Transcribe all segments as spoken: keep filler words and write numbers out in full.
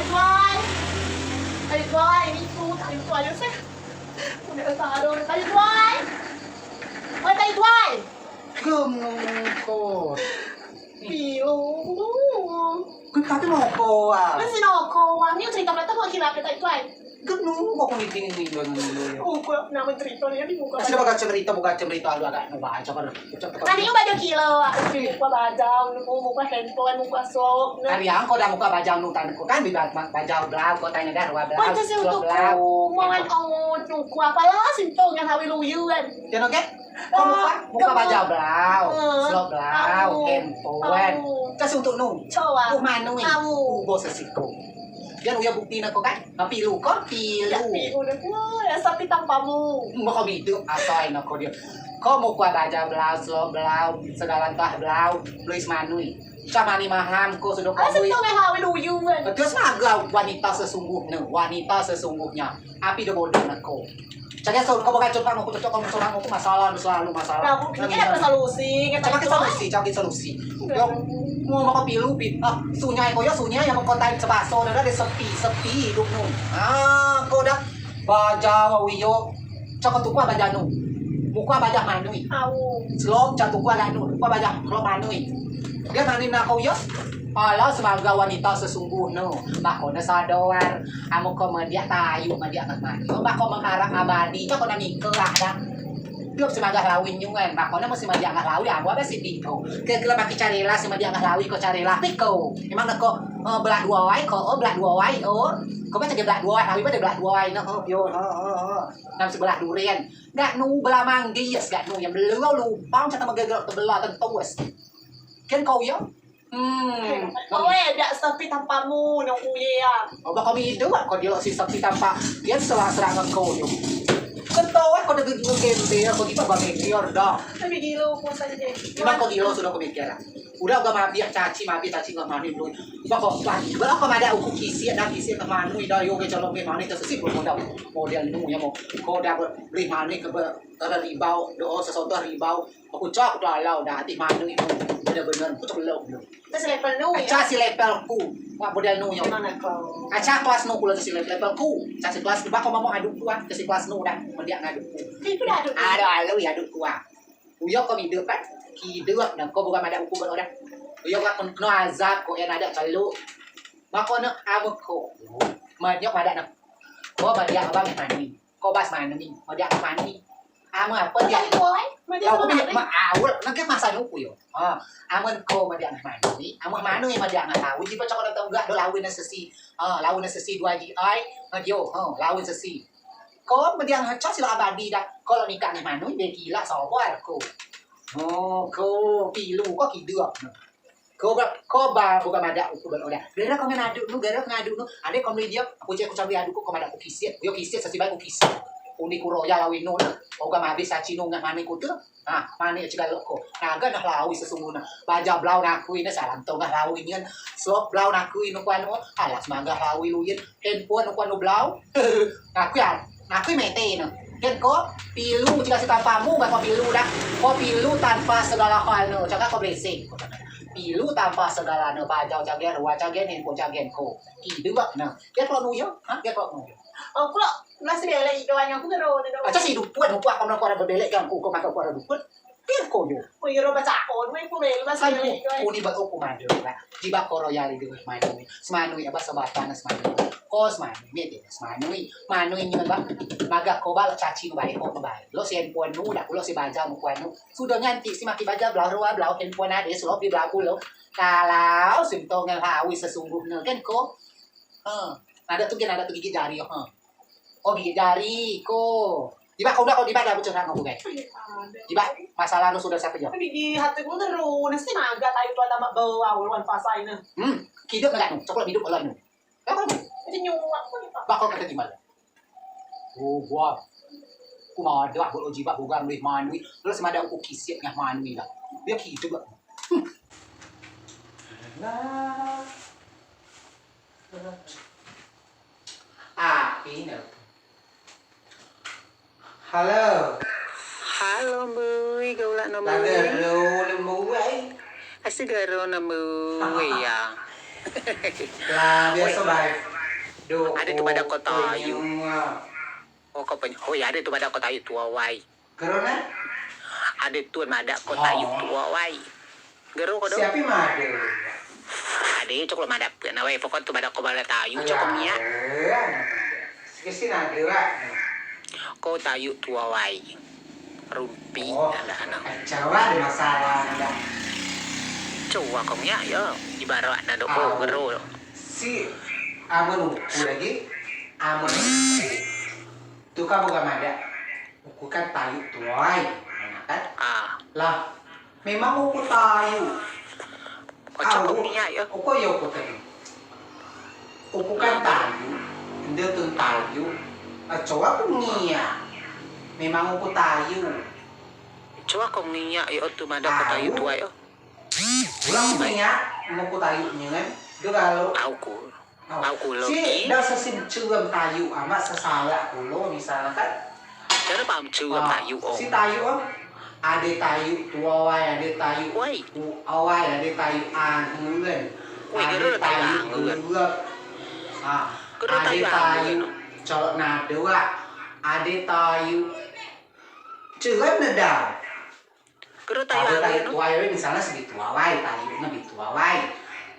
Tuai. Tadi tuai, itu, tadi tuai, sih. Udah taruh, tadi tuai. Oi, tadi tuai. Gemuk ko. Piu. Kau kata mau ko, ah. Masih mau ko, ah. Ni cerita kata mau kira kata tuai. Gemuk ko, kau meeting ini, ini, ini, ini. Oh, kau nama cerita ni, ini bukan. Masih ada baca cerita, bukan cerita, lu agak nubah aja, kan. Tadi lu bajau kilo, aku beli muka bajau, nu muka handphone, muka slop, nu. Hari yang kau dah muka bajau nu, tadi kau kan bi ba-, ba-, bajau blau, kau tanya dah, dua blau, Kau itu sih slop untuk blau. Ku, mau kan, oh, tunggu apa lah, sih, tuh, nggak tahu lu, you, kan. Dia oke? Kau muka, muka bajau blau, slop blau, handphone. Kau sih untuk nu. Coba. Untuk manu ni. Ubo sesiko. Dia uya bukti nak kau kan? Tapi lu, kau pilu. Ya, pilu dah. Wah, ya, sapi tanpa mu. Mbak, kau bidu, asai nak kau dia. Kau muka bajau blau, slop blau, segala entah blau, Luis Manui. Cak mani maham kau sudah kau. Alah, sentuh meh hawi luyu kan. Betul, sebagai wanita sesungguhnya, wanita sesungguhnya. Api dah bodoh nak kau. Cak dia, kau bakal cocok, kau cocok, kau seorang, kau masalah, selalu masalah. Nah, aku kira ada solusi, kita cari solusi, cari solusi. Yo, mau makan pilu, pi-, ah, sunyi kau ya, sunyi yang kau tai sebaso, dah, dah sepi, sepi hidup nu. Ah, kau dah bajau, yo. Cak tukua bajau nu. Muka bajau manui. Au. Selop, cak tukua dah nu. Tukua bajau selop manui. Dia mani nak kau ya? Alah, sebagai wanita sesungguhnya. Bako ne sadar. Amu kau mediak tayu, mediak nak mani. Bako mengharap abadi. Cak kau nak nikah dah. Dia sebagai lawin nyungan. Bako ne mesti mediak nak lawin. Amu apa sih piko? Kira-kira pakai carilah si mediak nak lawin, kau carilah. Piko. Emang nak kau, eh, belah dua wai, kau, oh, belah dua wai, oh. Kau baca dia belah dua wai, lawin pada belah dua wai, nak, oh, yo, oh, oh, oh. Nam sebelah duren. Gak nu belah manggis, gak nu yang belau lubang, cata megegelak ke belah tentu wes. Ken kau ya? Hmm. Kau eh, dak sepi tanpamu, nak kuye ya. Oh, bakal hidup, kau dia si sepi tanpa. Dia selah serangan kau ya. Kau tahu, eh, kau dah gigi gembel, kau tiba bang gigi, ya dah. Tapi gila, kau saja. Memang kau gila sudah kau mikir lah. Udah, udah mabik caci, mabik caci nggak mani dulu. Bakal, bakal madeak uku kisit, dah kisit nggak mani, dah yo, ke calon ke mani, tersesip belum modal. Model nu ya mau. Kau dah ber-, beli mani ke ber-, ada ribau, doa sesuatu ribau. Aku cak, aku dah alau dah, hati mani itu bener-bener, aku cak belum, belum. Itu si level nu, ya? Acak si level ku, wak model nu, ya. Gimana kau? Acak kelas nu, kulo si level ku. Acak si kelas nu, bakal mau aduk ku, ah, ke si kelas nu dah, mediak ngaduk ku. Itu dah aduk. Ada alau ya aduk ku, ah. Uyo kau hidup kan? Hidup, dan kau bukan madeak uku ber dah. Uyo kau kena azab, kau yang ada celuk. Mako ne, amu ko. Manyok madeak ne. Kau madeak abang mani. Kau bas mani, madeak mani. Amu apa dia? Kau bi ma awal, nak ke masa nuku yo. Ha, amun kau madeak mani, amu mani madeak nak tahu. Jipa cakap datang gak do lawin sesi. Ha, lawin sesi dua ji ai. Ha, dio, ha, lawin sesi. Kau madeak cak sila abadi dah. Kau nikah ngen mani, dia gila, sabar kau. Oh, kau pilu, kau kiduk. Ko ba, ko ba, bukan madeak uku ba, udah. Gara kau ngen aduk nu, gara kau ngen aduk nu. Ade kau meli dia, aku cek, aku cabut aduk ku, kau madeak ku kisit. Yo kisit, sesi baik ku kisit. Uni ku royal lawin nu. Kau gak mabis caci nu ngen mani ku tu. Ah, mani cegah lo ko. Naga nah lawi sesungguhnya. Bajau blau nakui ne, salam tau nah lawi nyen. Slop blau nakui nu kuanu. Alas mangga lawi luyen. Handphone nu kuanu blau. Nakui ya. Nakui mete ne. Ken ko pilu, jika si tanpamu, ba ko pilu dah. Ko pilu tanpa segala hal ne. Cakak ko beresik. Pilu tanpa segala ne. Bajau cagen, rua cagen, handphone cagen ko. Idup ne. Dia kalau nuyo, ha? Dia kalau nuyo. Aku lo, masih belek ikan aku terus. Aja si dupun, aku akan melakukan belek kan, aku kau makan kuara dupun. Pir ko yo. Ko iro ba cakon, wei, ko melu ba. Uni ba ko madu ba. Jibeak ko royal idup manui. Semanui apa sebatan semanui. Ko semanui, mete semanui. Manui nyen ba. Magea ko ba lok caci nu bae, ko nu bae. Lok si handphone nu, dak lok si bajau nu kuanu. Sudo nyanti si makei bajau blau rua blau handphone ade selop di blau kulo. Kalau si mtongan hawi sesungguhnya kan ko. Ha, ade tu kan, ade tu gigi jari, ha. Oh, gigi jari ko. Jibeak ko udah, ko jibeak dah, aku curhat ngen ko, guys. Jibeak masalah nu sudo satu jam. Tapi di hati ku terus, nasi naga tayu tu ada mak bau awal wan pasai ne. Hmm, hidup naga nu, coklat hidup ular nu. Apa nu? Jadi nyuak ko ni, Pak. Bakal kata gimana? Oh, gua. Ku madeak, buat jibeak, bukan beli manui. Terus madeak uku kisit ngen manui lah. Dia hidup lah. Hmm. Api ne. Halo. Halo, Mbui, gak ulak no, Mbui. Halo, Mbui. Asik garo no, Mbui, ya. Lah, biasa bae. Ade tun madeak ko tayuk. Oh, ko pen-, oh, ya, ade tun madeak ko tayuk tuai. Gero ne? Ade tun madeak ko tayuk tuai. Gero ko do? Siapi madeak? Ade, cok lok madeak pun. Nah, wai, pokok tun madeak ko bala tayuk, cok ko miak. Sikit-sikit ade, wak. Ko tayuk tuai. Rumpi, oh, ade anak. Coa ade masalah, ade. Coa ko miak, yo. Ibarat ade do, oh, gero. Si, amen uku lagi, amen uku. Tu kan bukan madeak. Uku kan tayuk tuai, kan? Ah. Lah, memang uku tayuk. Au, uku yo uku tayuk. Uku kan tayuk, ende tun tayuk. Coa uku ngiak. Memang uku tayuk. Coa ko ngiak yo tun madeak ko tayuk tuai yo. Ulang ngiak, uku tayuk nien. Dua galo. Au ku. Au ku lo. Si dah sesim curam tayuk amat sesalak kulo misalnya kan. Cara paham curam tayuk, oh. Si tayuk, oh. Ade tayuk tuai, ade tayuk awai, ade tayuk angen. Ade tayuk gelap. Ah, ade tayuk colok nadeak, ade tayuk curam nedau. Gero tayuk angen. Tayuk tuai, misalnya si bi tuai, tayuk ne bi tuai.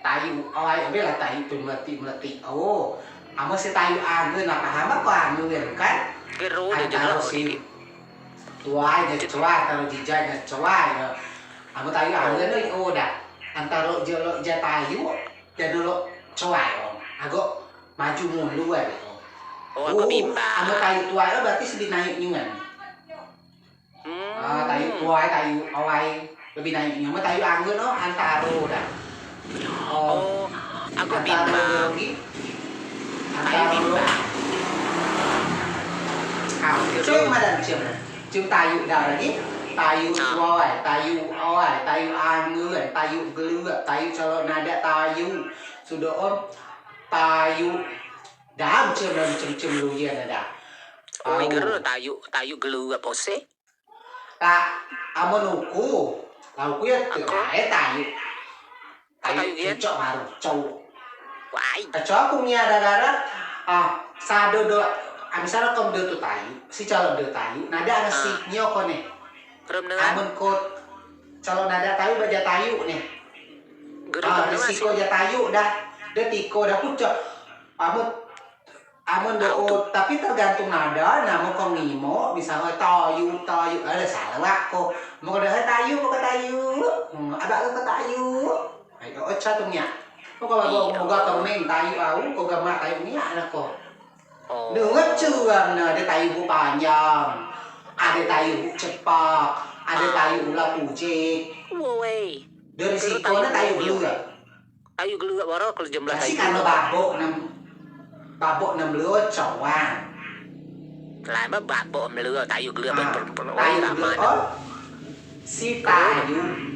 Tayuk awai, obe lah tayuk tu meletik-meletik. Oh, amen si tayuk angen, nah paham ko angen kan? Gero de jelas si tuai de coa, taro jijai de coa, ya. Amen tayuk angen, oh, dah. Antaro jelo ja tayuk, jano lok coa, oh. Agok maju mundur, oh. Oh, agok bimbang. Amen tayuk tuai, berarti si bi nayuk nien. Ah, tayuk tuai, tayuk awai. Lebih nayuk nien. Amen tayuk angen, oh, antaro dah. Oh, agok bimbang. Antaro. Ah, cium madeak cium. Cium tayuk dau lagi. Tayuk tuai, tayuk awai, tayuk angen, tayuk gelap, tayuk colok nadeak tayuk. Sudo o, tayuk dau cium, cium-cium luyen dah. Oi, gero tayuk, tayuk gelap ose. Lah, amen uku, lah uku yo tayuk. Tayuk gen? Tayuk cok baru, cok. Wai. Cok uku ngiak gara-gara, ah, sado do, ah, misalnya ko do tun tayuk, si colok do tayuk, nadeak ne si nyo ko ne. Amen ko colok nadeak tayuk, ba ja tayuk ne. Ah, si ko ja tayuk dah, de tiko dah, ku cok. Amen Amen do o, tapi tergantung nadeak, amen ko ngimo, misalnya tayuk, tayuk, ade salah ko. Amen ko dah tayuk, ko tayuk. Hmm, abak ko tayuk. Ai, o, coa tun ngiak. Ko kalau moga kemeng tayuk au, ko gamak tayuk ngiak ne ko. Oh. Dengar curam ne, ade tayuk buk panjang, ade tayuk buk cepak, ade tayuk ular pujik. Woi. Dari siko ne tayuk gelap. Tayuk gelap baru kalau jemlah tayuk. Kasi kalau babok nem, babok nem leo coa. Lah, ba babok nem leo tayuk gelap ba perlu. Tayuk gelap, oh. Si tayuk.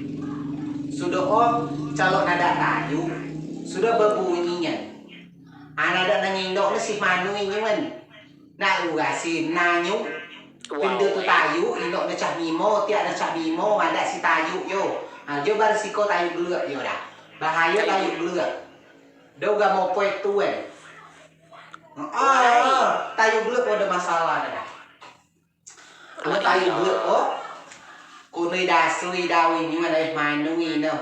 Sudo o, colok nadeak tayuk. Sudo bebunyi nien. Ah, nadeak nang indok ne si manui nien. Nak uga si nanyuk. Pende tun tayuk, indok ne coa mimo, tiak ne coa mimo, madeak si tayuk yo. Ah, jo ba resiko tayuk gelap yo dah. Bahayo tayuk gelap. Do ga mopoi tun. Ah, tayuk gelap ade masalah dah. Amen tayuk gelap o. Kunei dasui dau nien, manui ne.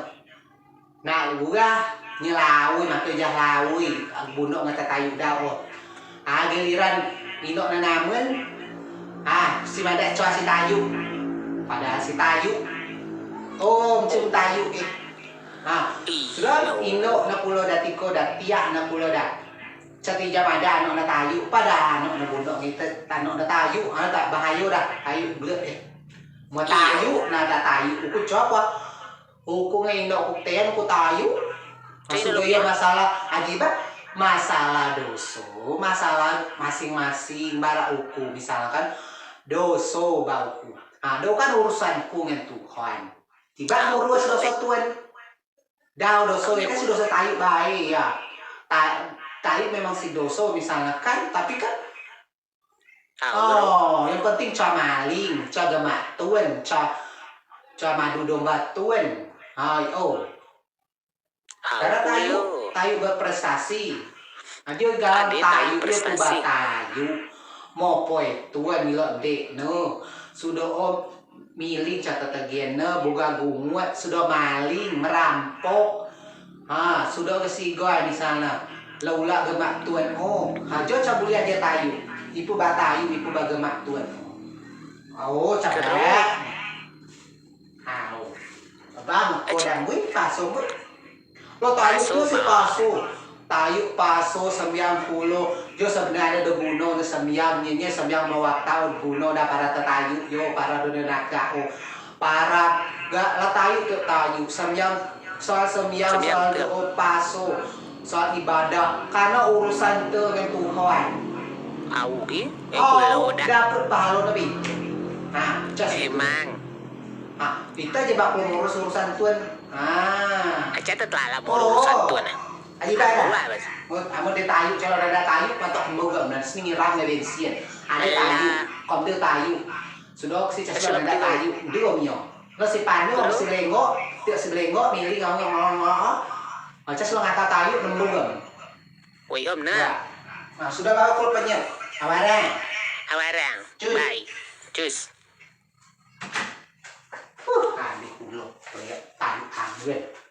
Nak uga nyelawei, makei jah lawei, bunok ngen tayuk dau o. Ah, giliran indok ne namen, ah, si madeak coa si tayuk. Padahal si tayuk. Oh, mencum tayuk, eh. Ah, sudo indok ne kulo dah tiko dah, tiak ne kulo dah. Coa tijai madeak anok ne tayuk, padahal anok ne bunok ngen te-, anok ne tayuk, ah, tak bahayo dah, tayuk gelap, eh. Amen tayuk, nadeak tayuk, uku coa ko. Uku ngen indok uku ten, uku tayuk. Maksud yo masalah, aji ba, masalah doso, masalah masing-masing, barak uku, misalkan, doso ba uku. Ah, do kan urusan ku ngen Tuhan. Jibeak ngurus doso tun. Dau doso, ya kan si doso tayuk bae, ya. Ta-, tayuk memang si doso, misalkan, tapi kan, oh, yang penting coa maling, coa gemak tun, coa, coa madu domba tun. Hai, oh. Karena tayuk, tayuk berprestasi. Ajo galau tayuk, ipe ba tayuk. Mopoi tuan milok dek ne. Sudo o miling coa tetegen ne, bogoa gunguat, sudo maling, merampok. Ha, sudo kesigo misalne. Lok ulak gemak tuan o. Ha, jo coa buliak ajo tayuk. Ipe ba tayuk, ipe ba gemak tuan o. Au, coa. Au. Abang, kodang bui paso bui. Lok tayuk tu si paso. Tayuk paso sembiang pulo. Jo sebenea de guno ne sembiang, nyenye sembiang mewatau guno da para tetayuk yo, para do ne nagak o. Para gak lok tayuk tu tayuk sembiang, soal sembiang, soal do o paso, soal ibadah. Karena urusan te ngen Tuhan. Au i, eh, au, kulo da. Dapet pahalo nabi. Ha, cas. Emang. Ha, ite je bak ngurus urusan tun. Ha. Aja te telah lamo urusan tun, eh. Aji dah. Apo, Bas? Amun de tayuk, kalau ada tayuk, patok embau gak benar, sini nyerang nge bensin. Ada tayuk, kom de tayuk. Sudo si cas ada tayuk, dua mio. Lo si panu, si belengok, tiok si belengok, miling, ngomong, ngomong, ngomong. Cas lo ngata tayuk, nembung gak. Woi, om, nah. Nah, sudo bawa kulpenya. Awarang. Awarang. Cus. Bye. Cus. Huh, ade kulo, tayuk tayuk.